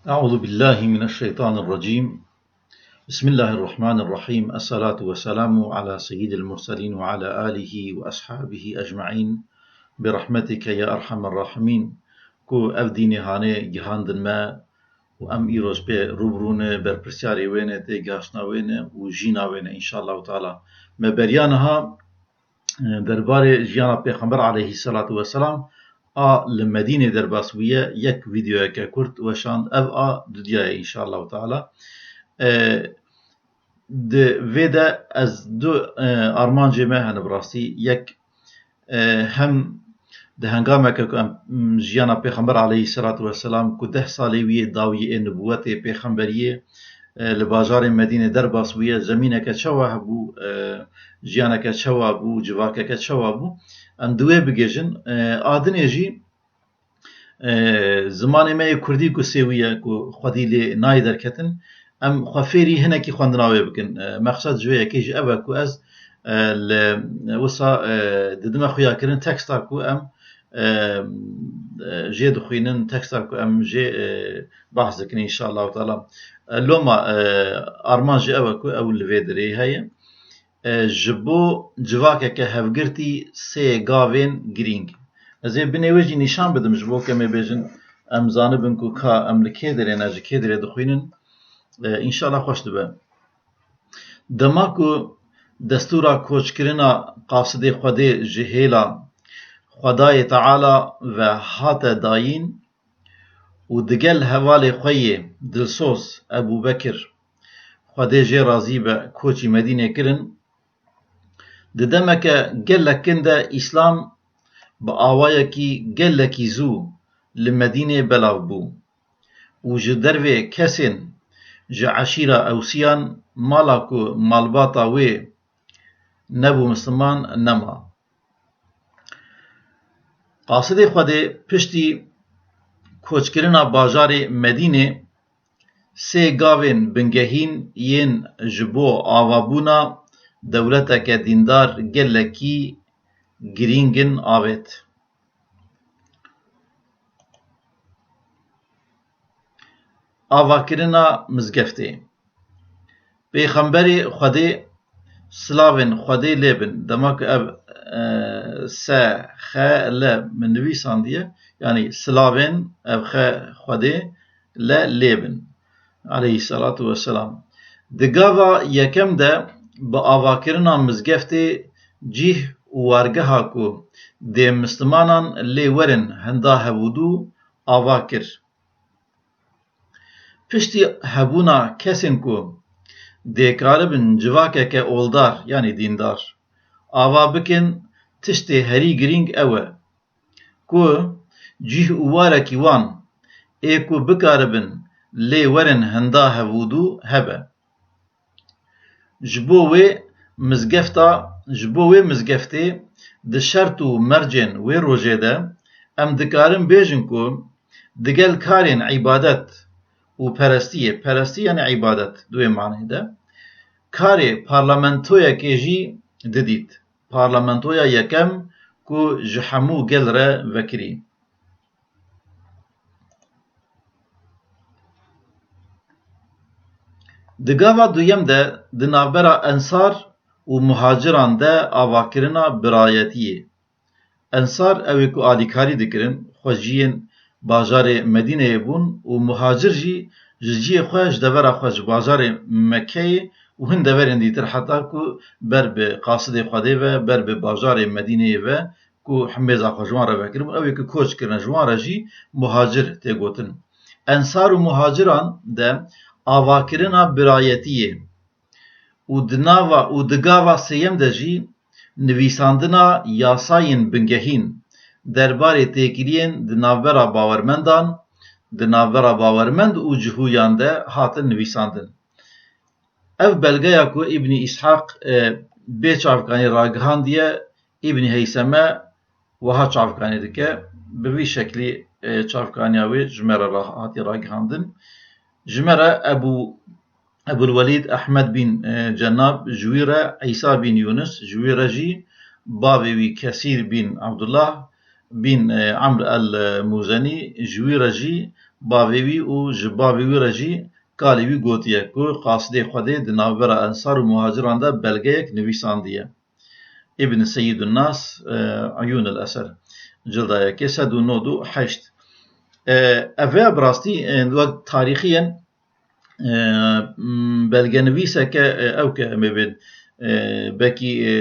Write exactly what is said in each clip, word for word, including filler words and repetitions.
أعوذ بالله من الشيطان الرجيم. بسم الله الرحمن الرحيم. الصلاة والسلام على سيد المرسلين وعلى آله وأصحابه أجمعين. برحمتك يا أرحم الراحمين. Ku ev dînê hanê gihandin me û em îroj pê rûbirû ne, berpirsiyarê wê ne, têgihaştina wê ne û jîna wê ne, înşallahu teala. Me beriya niha, e, derbarê jiyana Pêxember aleyhisselatu vesselam a li Medînê derbas bûye, yek vîdeoyeke kurt weşand. Ev a dudiya ye, înşallahu teala. E, di vê de ez du, e, armancê me hene bi rastî. Yek, e, hem di hengameke ku em, m, jiyana Pêxember aleyhisselatu vesselam ku deh salê wî yê dawiyê ê nibûwetê, pêxemberiyê, e, li bajarê Medînê derbas bûye, zemîneke çawa hebû, e, jiyaneke çawa bû, civakeke çawa bû, em di wê bigêjin. E, a dinê jî, e, zimanê me yê kurdî ku sêwî ye, ku xwedî lê nayê derketin, em xwe fêrî hinekî xwendina wê bikin. E, mexsed ji vê yekê jî ev e ku ez, e, li wisa, e, didime xuyakirin teksta ku em, e, e, jê dixwînin, teksta ku em jê, e, behs dikin, înşallahu teala. E, loma, e, armanc jî ew e ku ew li vê dirê heye. E, ji bo civakeke hevgirtî sê gavên girîng. Ez ê binê wê jî nîşan bidim, ji bo ke em ê bêjin, em zanibin ku ka em li kê dirê ne, ji kê dirê dixwînin, e, înşallah xweş dibe. Dema ku destûra koçkirina qasidê Xwedê ji hêla Xwedayê Teala ve hate dayîn, û digel hevalê xwe yê dilsoz Ebû Bekir, Xwedê jê razî be, koçî Medînê kirin. Di demeke gelek kin de Îslam bi awayekî gelekî zû li Medînê belav bû û ji dervê kesên ji eşîra Ewsiyan, mala ku malbata wê nebû misliman, nema. Qasidê Xwedê piştî koçkirina bajarê Medînê sê gavên bingehîn yên ji bo avabûna dewleteke dîndar gelekî girîng in avêt. Avakirina mizgeftê. Pêxemberê Xwedê, silavên Xwedê lê bin, dema ku ev, e, se, xe, le min nivîsandiye, yanî silavên ev xe Xwedê le lê bin, aleyhisselatu vesselam. Di gava yekem de bi avakirina mizgeftê cîh û wargeha ku dê mislimanan lê werin henda hevûdû ava kir. Piştî hebûna kesên ku dê karibin civakeke oldar, yanî dîndar, ava bikin, tiştê herî girîng ew e ku cîh û warekî wan ê ku bikaribin lê werin henda hevûdû hebe. Ji bo wê mizgefta, ji bo wê mizgeftê di şert û mercên wê rojê de em dikarin bêjin ku digel karên îbadet û perestiyê, perestî yanî îbadet di wê manê de, karê parlamentoyekê jî didît. Parlamentoya yekem ku ji hemû gel re vekirî. Di gava duyem de di navbera ensar û muhaciran de avakirina birayetiyê. Ensar ew ê ku alîkarî dikirin, xweciyên bajarê Medîneyê bûn û muhacir jî ji ciyê xwe, ji devera xwe, ji bajarê Mekkeyê û hin deverên dîtir heta ku ber bi qasidê Xwedê ve, ber bi bajarê Medîneyê ve ku himêza xwe ji wan re vekiribû, ew ê ku koç kirine ji wan re jî muhacir tê gotin. Ensar û muhaciran de avakirina birayetiyê û di nava û di gava sêyem de jî nivîsandina yasayên bingehîn derbarê têkiliyên di navbera bawermendan, di navbera bawermend û cihûyan de hatin nivîsandin. Ev belgeya ku Îbnî Îshaq, e, bê çavkanî ragihandiye, Îbnî Heyseme wiha çavkanî dike. Bi vî şeklî, e, çavkaniya wê ji me re ra-, hatiye ragihandin. Ji me re Ebû, Ebul Welîd Ehmed bîn, e, Cenab, ji wî re Îsa bîn Yûnis, ji wî re jî bavê wî Kesîr bîn Ebdullah bîn, e, Amr el-Mûzenî, ji wî re jî bavê wî û ji bavê wî re jî kalê wî gotiye ku qasidê Xwedê di navbera ensar û muhaciran de belgeyek nivîsandiye. Ibn Seyyidun Nas, e, Uyûn el Eser, cilda yekê, sed û nod û heşt. E, ev ê bi rastî, e, wek tarîxiyen, e, m, belgenivîseke, e, ew ke em ê bên, e, belkî, e,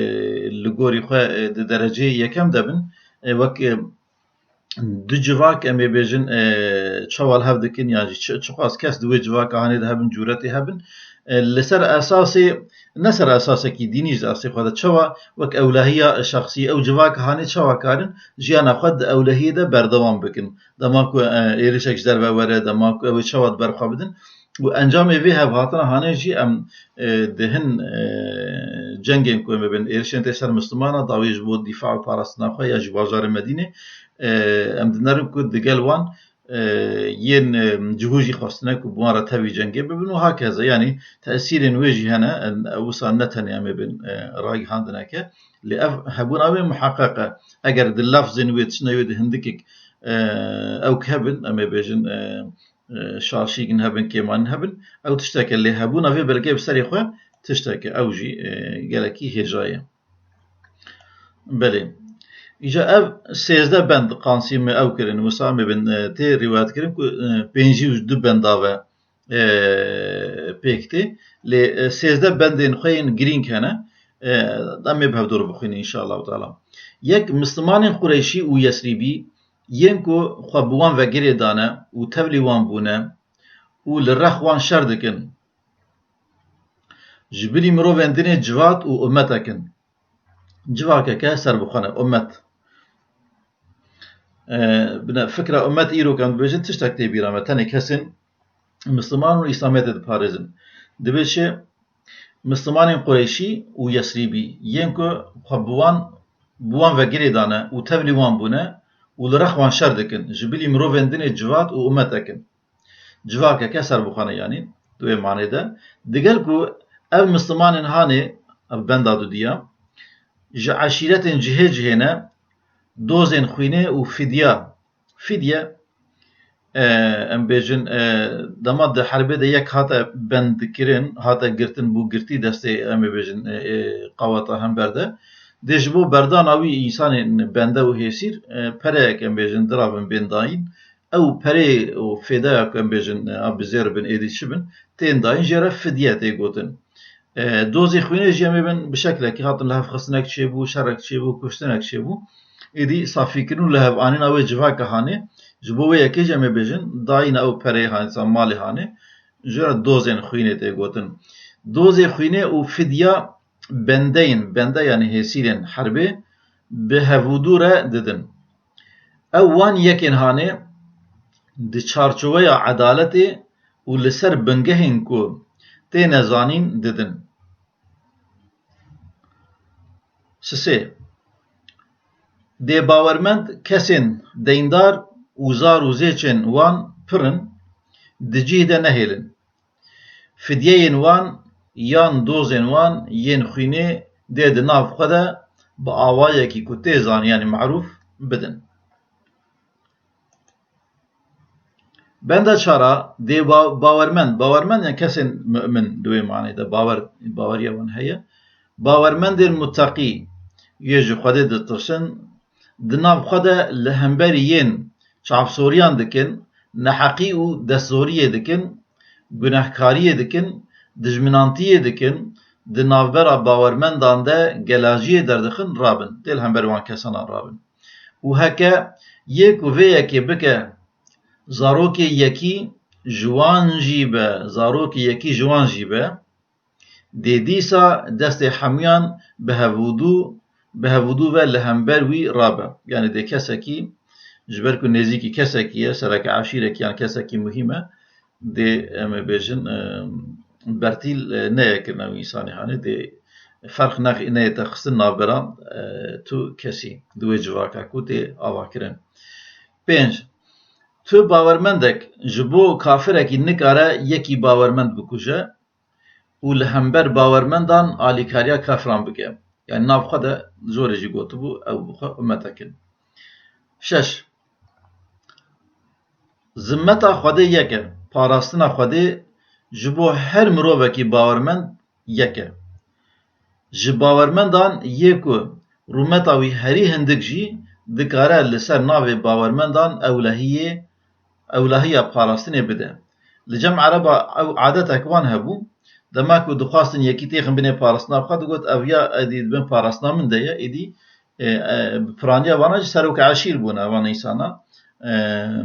li gorî xwe, e, di dereceyê yekem de bin, e, wek, e, du civak em ê bêjin, e, çawa li hev dikin, yan jî çi, çiqas kes di wê civaka hanê de hebin, cûretê hebin, e, li ser esasê, ne ser esasekî dînî ji destê xwe de, çawa wek ewlehiya şexsî ew civaka hanê çawa karin jiyana xwe di ewlehiyê de berdewam bikin. Dema ku, e, êrişek ji derve were, dema ku ew ê çawa di ber xwe bidin. Û encamê vê hevhatina hanê jî em, e, di hin, e, cengên ku em ê bên êrişên tê ser Mislimana, dawî ji bo dîfa û parastina xwe ya ji bajarê Medînê, e, em dinerin ku digel wan, e, yên, e, cihû jî xwestine ku bi wan re tevî cengê bibin û hakeza. Yanî tesîrên wê jî hene, e, wisa ne tenê em ê bên, e, ragihandineke. Lê ev hebûna wê muheqeq e. Eger di lefzên wê, tiştine wê di hindikek, e, ew ki hebin, em ê bêjin, e, e, şaşîgin hebin, kêmanîn hebin, ew tişteke, lê hebûna vê belgeyê bi serê xwe tişteke, ew jî, e, gelekî hêja ye. Belê. Îca ev sêzdeh bend qansî me ew kirin, wisa me bin, e, tê rîwayet kirin ku, e, pêncî û du benda ve, e, pêk tê. Lê, e, sêzdeh bendên xwe yên girîng hene. E, em ê bi hevdor bixwînin înşallah teala. Yek, Mislimanên Qureyşî û Yesrîbî yên ku xwe bi wan ve girê dane û tevlî wan bûne û li rex wan şer dikin. Ji bilî mirovên din ê civat û ummetek in. Civakeke serbixwe ne, ummet. E, bine, fikra ummet îro ke em dibêjin tiştek tê bîra me, tenê kesên Misliman û Îslamiyetê diparêzin. Dibê çi? Mislimanên Qureyşî û Yesrîbî yên ku xwe bi wan, bi wan ve girê dane û tevlî wan bûne û li rex wan şer dikin. Ji bilî mirovên din ê civat û ummetek in. Civakeke serbixwe ne, yanî di wê manê de. Digel ku ev Mislimanên hanê, ev benda dudiya, ji eşîretên cihê cihê ne, dozên xwînê û fidya. Fidye, e, em bêjin, e, dema di herbê de yek hate bend kirin, hate girtin, bû girtî destê, em ê bêjin, e, e, qaweta hember de. Dê ji bo berdana wî însanên bende û hêsîr, e, pereyek, em bêjin, dirabin bên dayîn. Ew perê û fêdaya ku em bêjin, e, a bi zêr bin, êdî çi bin, tên dayîn, jê re fidye tê gotin. E, dozê xwînê jî em ê bin bi şeklekî hatin lihevxistinek çêbû, şerek çêbû, kuştinek çêbû. Êdî safîkirin û lihevanîna wê civaka hanê, ji bo wê yekê jî em ê bêjin, dayîna ew pereyê hanê, malê hanê, ji re dozên xwînê tê gotin. Dozê xwînê û fidya bendeyên, bende yanî hêsîrên herbê, bi hevûdû re didin. Ew wan yekên hanê di çarçoveya edaletê û li ser bingehên ku têne zanîn didin. Sisê. Dê bawermend kesên deyndar û zar û zêçên wan pir in, di cih de nehêlin. Fidyeyên wan yan dozên wan yên xwînê dê di nav xwe de bi awayekî ku tê zanîn, yanî merûf, bidin. Benda çar a, dê ba-, bawermend, bawermend yani kesên mu'min di wê manê de, bawer, baweriya wan heye. Bawermendên muteqî yê ji Xwedê ditirsin, di nav xwe de li hemberî yên çavsoriyan dikin, neheqî û destzoriyê dikin, gunehkariyê dikin, dijminantiyê dikin, di navbera bawermendan de gelajiyê derdixin, rabin, dê li hember wan kesanan rabin. Û heke yê ku vê yekê bike zarokê yekî ji wan jî be, zarokê yekî ji wan jî be, dê dîsa destê hemûyan bi hevûdû, bi hevûdû ve li hember wî rabe. Yanî dê kesekî, ji ber ku nêzîkî kesekî ye, sereke eşîrekî yan kesekî muhîm e, dê em ê bêjin, e, bertîl, e, neyê kirine wî însanê hanê, dê ferq nex-, neyête xistin navbera, e, tu kesî di wê civaka ku tê ava kirin. Pênc. Tu bawermendek ji bo kafirekî nikare yekî bawermend bikuje û li hember bawermendan alîkariya kafiran bike. Yani nav xwe de jorê jî gotibû, ew bi xwe ummetek in. Şeş. Zimmeta Xwedê yek e, parastina Xwedê ji bo her mirovekî bawermend yek e. Ji bawermendan yê ku rûmeta wî herî hindik jî dikare li ser navê bawermendan ewlehiyê, ewlehiya parastinê bide. Li cem Ereba ew adetek wan hebû, dema ku dixwastin yekî têxin binê parastina xwe, digot, ev ya êdî di bin parastina min de ye, êdî, e, e, bi piraniya vana jî serok eşîr bûne, evan însana, e,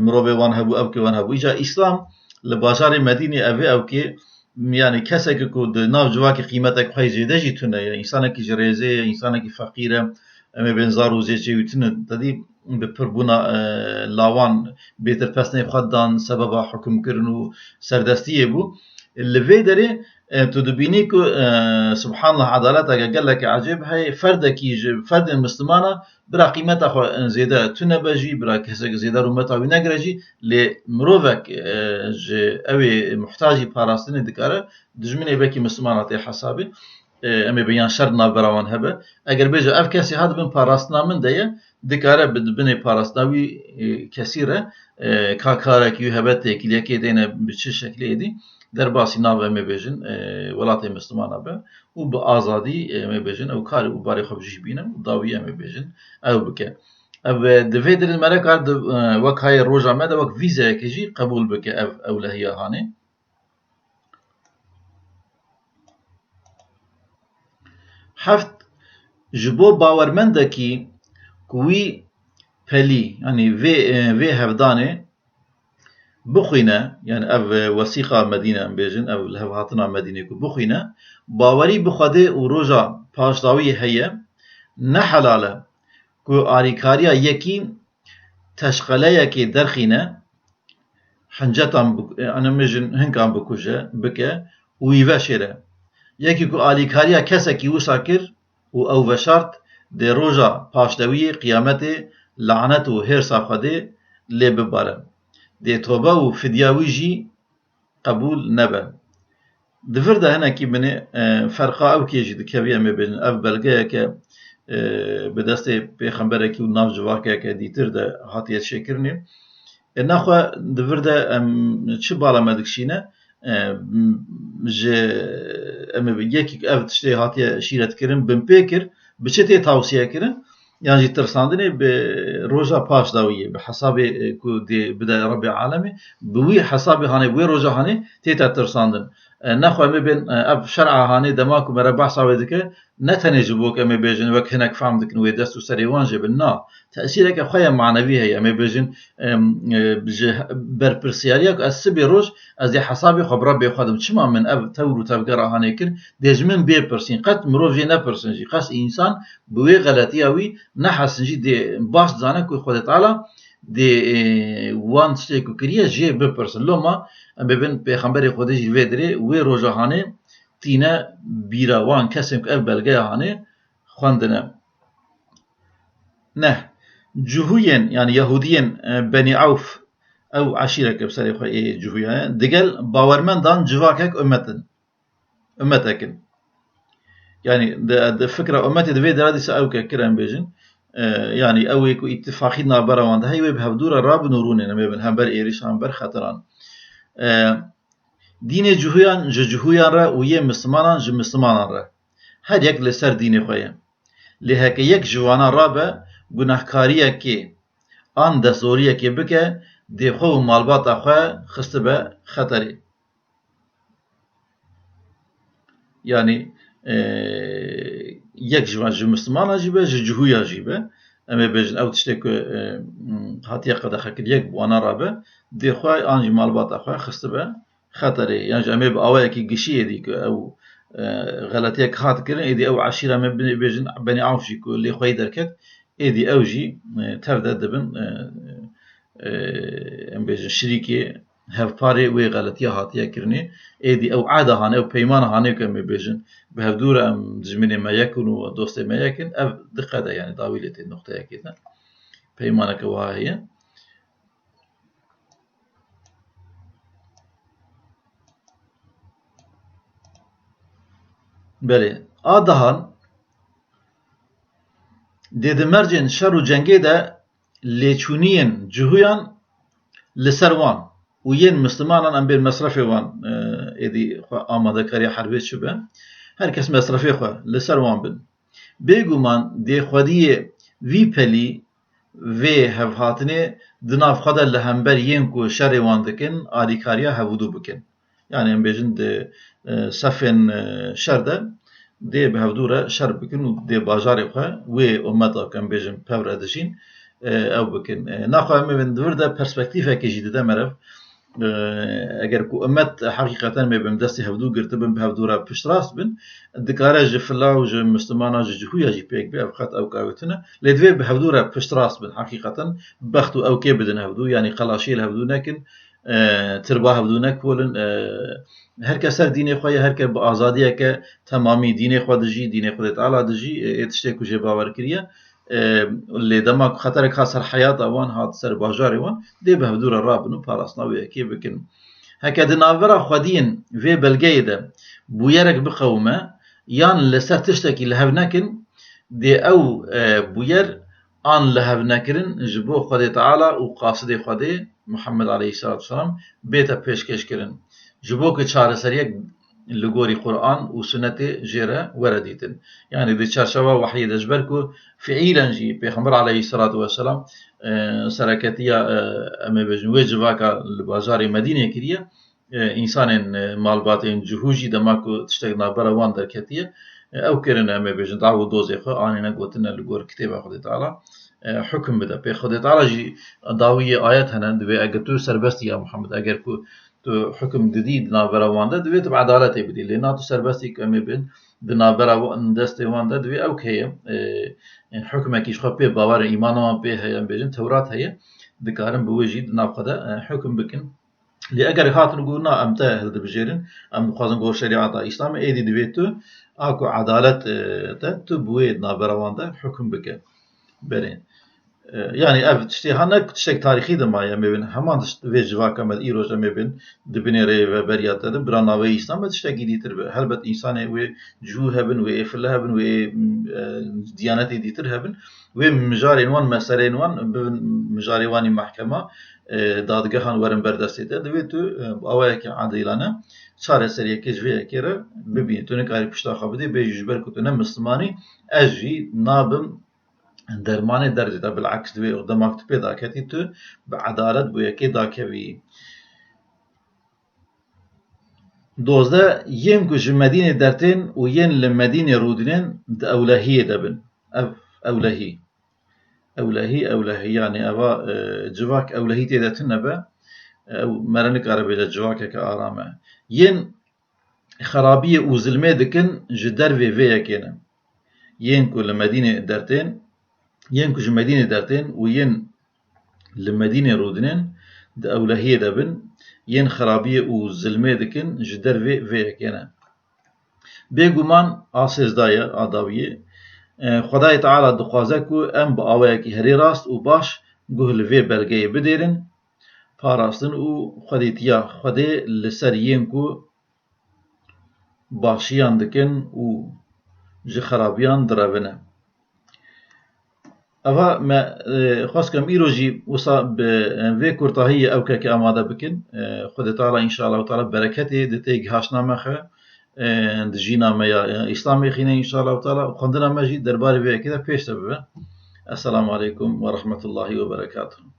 mirovê wan hebû, ewkê wan hebû. Îca Îslam li bajarê Medînê ev ê ewkê, yani kesek ku di nav civakê qîmetek xwe yê zêde jî tune ye, însanekî ji rêzê ye, însanekî feqîr e, em ê bên zar û zêçê wî tune, te dî bi pirbûna, e, lawan bêtir pesnê xwe dan, sebeba hukimkirin û serdestiyê bû. Li vê derê, e, tu dibînî ku, e, subhanallah, edaleteke gelekî ecêb heye, ferdekî ji ferdên Mislimana bira qîmeta xwe zêde tune be jî, bira kesek zêde rûmeta wî negire jî, lê mirovek, e, ji ew ê muhtacî parastinê dikare dijminê belkî Mislimana tê hesabê. E, em ê bêjin şer di navbera wan hebe. Eger bêje ev kesê hat bin parastina min de ye, dikare bi binê parastina wî, e, kesî re, e, ka karekî wî hebe, têkiliyekê têne bi çi şeklê êdî, derbasî nav em ê bêjin, e, welatê Mislimana be û bi azadî, e, em ê bêjin ew karê û barê xwe bi cih bîne û dawî em ê bêjin ew bike. Ev, e, di vê derê me re kar di, e, wek hayê roja me de wek vîzeyekê jî qebûl bike ev ewlehiya hanê. Heft, ji bo bawermendekî ku wî pelî, yanî vê, vê hevdanê bixwîne, yani ev wesîqa Medîne em bêjin, ev lihevhatina Medînê ku bixwîne, bawerî bi Xwedê û roja paşdawiyê heye, ne helal e ku alîkariya yekî teşqeleyekê derxîne, hincetan bi-, em ê bêjin hinkan bikuje, bike û wî veşêre. Yekî ku alîkariya kesekî wisa kir û ew veşart, dê roja paşdewiyê, qiyametê, lanet û hêrsa Xwedê lê bibare. Dê tobe û fidya wî jî qebûl nebe. Di vir de hinekî binê, e, ferqa ewkê jî dikevî, em ê bêjin. Ev belgeyeke, e, bi destê pêxemberekî û nav civakeke dîtir de hatiye çêkirinê. E, nexwe di vir de em çi bala me dikişîne? E, m-, ji, em ê, yekî ev tiştê hatiye şîretkirin, binpê kir, bi çi tê tawsiye kirin? Yan jî tirsandinê bi roja paşdawiyê, bi hesabê, e, ku dê bide Rebbê alemê, bi wî hesabê hanê, bi wê roja hanê tête tirsandin. E, nexwe em ê bên, e, ev şer'a hanê dema ku me re behsa wê dike, ne tenê ji bo ku em ê bêjin wek hinek fehm dikin wê dest û serê wan jê bin. Na, tesîreke xwe ye manevî heye. Em ê bêjin, em, e, ji berpirsiyariya ku ez sibê roj ez dê hesabê xwe bi Rebbê xwe dim. Çima min ev tewr û tevgera hanê kir? Dê ji min bê pirsîn. Qet mirov jê nepirsin jî. Qet însan bi wê xeletiya wî nehesin jî dê baş dizane ku Xwedê Teala dê, e, wan tiştê ku kiriye jê bipirsin. Loma em bêbin Pêxemberê Xwedê jî vê dirê wê roja hanê tîne bîra wan kesên ku ev belgeya hanê xwendine. Neh, Cihûyên, yani Yahûdiyên, e, Benî Ewf, ew eşîreke bi serê xwe ê Cihûya ye, digel bawermendan civakek ummet in. Ummetek in. Yani di, di fikra ummetê di vê dera dîsa ew ke kir em bêjin. E, yani ew ê ku îttifaqî navbera wan de heye, wê bi hevdû re rabin û rûnên, em ê bin hember êrîşan, hember xetiran. E, Dînê Cihûyan ji Cihûyan re û yê Mislimanan ji Mislimanan re. Her yek li ser dînê xwe ye. Lê heke yek ji wana rabe, gunehkariyekê an destdoriyekê bike, dê xwe û malbata xwe xistibe xeterê. Yani, e, yek ji van ji Mislimana jî be, ji Cihûya jî be. Em ê bêjin ew tiştê ku, e, hatiye qedexekir yek bi wana rabe, dê xwe an jî malbata xwe xistibe xeterê. Yan jî em ê bi awayekî gişî êdî ku ew, e, xeletiyek hat kirin, êdî ew eşîra me binê bêjin Benî Awf jî ku lê xweyî derket, êdî ew jî, e, tev de dibin, e, e, em bêjin şirîkê hevparê wê xeletiya hatiye kirinê. Êdî ew ehda hane, ew peymana hane ku em ê bêjin, bi hevdû re em dijminê me yek in û dostê me yek in, ev diqede, yani dawî lê tê noqteyekê de. Peymaneke wiha heye. Belê. A dehan, dê di mercên şer û cengê de lêçûniyên Cihûyan li ser wan û yên Mislimanan em bên mesrefê wan, e, êdî xwe amadekariya herbê çi be, her kes mesrefê xwe li ser wan bin. Bêguman dê xwediyê vî pelî vê hevhatinê di nav xwe de li hember yên ku şerê wan dikin, alîkariya hevûdû bikin. Yanî em bêjin di, e, sefên, e, şer de dê bi hevdû re şer bikin û dê bajarê xwe wê ummeta ku em bêjin pev re dijîn, e, ew bikin. E, naxwe em ê bên di vir de perspektîfekê jî dide merev. E, eger ku ummet heqîqeten mê bin destê hevdû girtibin, bi hevdû re piştrast bin, dikare ji fila û ji Mislimana, ji cihûya jî pêk be, ev qet ew kawitine. Lê divê bi hevdû re piştrast bin heqîqeten, bext û ewkê bidin hevdû, yanî qelaşiyê li hevdû nekin, e, tirba hevdû nekolin, e, her kes ser dînê xwe ye, her kes bi azadiyeke temamî dînê xwe dijî, dînê Xwedê Teala dijî, e, ê tiştê ku jê bawer kiriye. E, lê dema ku xeterek hat ser heyata wan, hat ser bajarê wan, dê bi hevdû re rabin û parastina wê yekê bikin. Heke di navbera xwediyên vê belgeyê de bûyerek biqewime, yan li ser tiştekî li hev nekin, dê ew, e, bûyer an li hev nekirin ji bo Xwedê Teala û qasidê Xwedê, Muhammed aleyhisselatu vesselam, bête pêşkêş kirin. Ji bo ku çareseriyek li gorî Quran û Sunnetê jê re were dîtin. Yanî di çarçewa wehyê de, ji ber ku fiîlen jî Pêxember aleyhisselatu vesselam, e, sereketiya, e, em ê bêjin wê civaka li bajarê Medînê kiriye, e, însanên, e, malbatên cihû jî dema ku tiştek navbera wan derketiye, e, ew kirine, em ê bêjin, daw û dozê xwe anîne gotine li gor kitêba Xwedê Teala, e, hukim bide. Pê Xwedê Teala jî dawiyê ayet hene, divê eger tu serbestî ya Muhammed, eger ku tu hukim didî di navbera wan de, divê tu bi edaletê bidî. Lê na tu serbestî ku em ê bin di navbera wan, destê wan de, divê ew heye, e, e, hukmekî ji xwe pê bawer e, îmana wan pê heye, em bêjin Tewrat heye, dikarin bi wê jî di nav xwe de, e, hukim bikin. Lê eger hatin got, na, em te hildibijêrin, em dixwazin gor şerîeta Îslamê, êdî divê tu a ku edalet, e, te, tu bi wê navbera wan de hukum bike. Berê. E, yanî ev tiştê ha ne tiştek tarîxî de maye, em ê bin heman tişt vê civaka me îroj em ê bin di binê rêveberiya te de bira navê Îslam e tiştekî dîtir be. Helbet însanê wê cihû hebin, wê êfile hebin, wê, e, diyanetê dîtir hebin. Wê mijarên wan, meseleyên wan bibin mijarê wanî mehkema, e, dadgehan werin ber destê te. Divê tu, e, bi awayekî edîlane çareseriyekê ji vê yekê re bibînî. Tu nikarî pişta xwe bidî, bêjî ji ber ku tu ne Mislimanî, ez jî nabim dermanê derdê te. Bileks divê dema ku tu pê daketî, tu bi edalet bo yekê dakevî. Dozdeh, yên ku ji Medînê dertên û yên li Medînê rûdinên di ewlehiyê de bin. Ev ewlehî. Ewlehî, ewlehî, yanî eva, e, civak ewlehî tê de tune be, ew mere nikare bêje civakeke aram e. Yên xerabiyê û zilmê dikin ji dervê vê yekê ne. Yên ku li Medînê dertên, yên ku ji Medînê dertên û yên li Medînê rûdinên di ewlehiyê de bin, yên xerabiyê û zilmê dikin ji dervê vê yekê ne. Bêguman a sêzdayê, a dawiyê, e, Xwedayê Teala dixwaze ku em bi awayekî herî rast û baş guh li vê belgeyê bidêrin, parastin û xwedîtiya Xwedê li ser yên ku başiyan dikin û ji xerabiyan direvine. Eva me, e, xwest kem îro jî wisa bi, e, vê kurtahiyê ew keke amade bikin. E, Xwedê Teala înşallah Teala bereketê di têgihaştna me xe, e, di jîna me ya, e, Îslamê xîne înşallah Teala û xwendina me jî derbarê vê yekê de pêş de bibe. Esselamu aleykum ve rahmetullahi ve berekatuhu.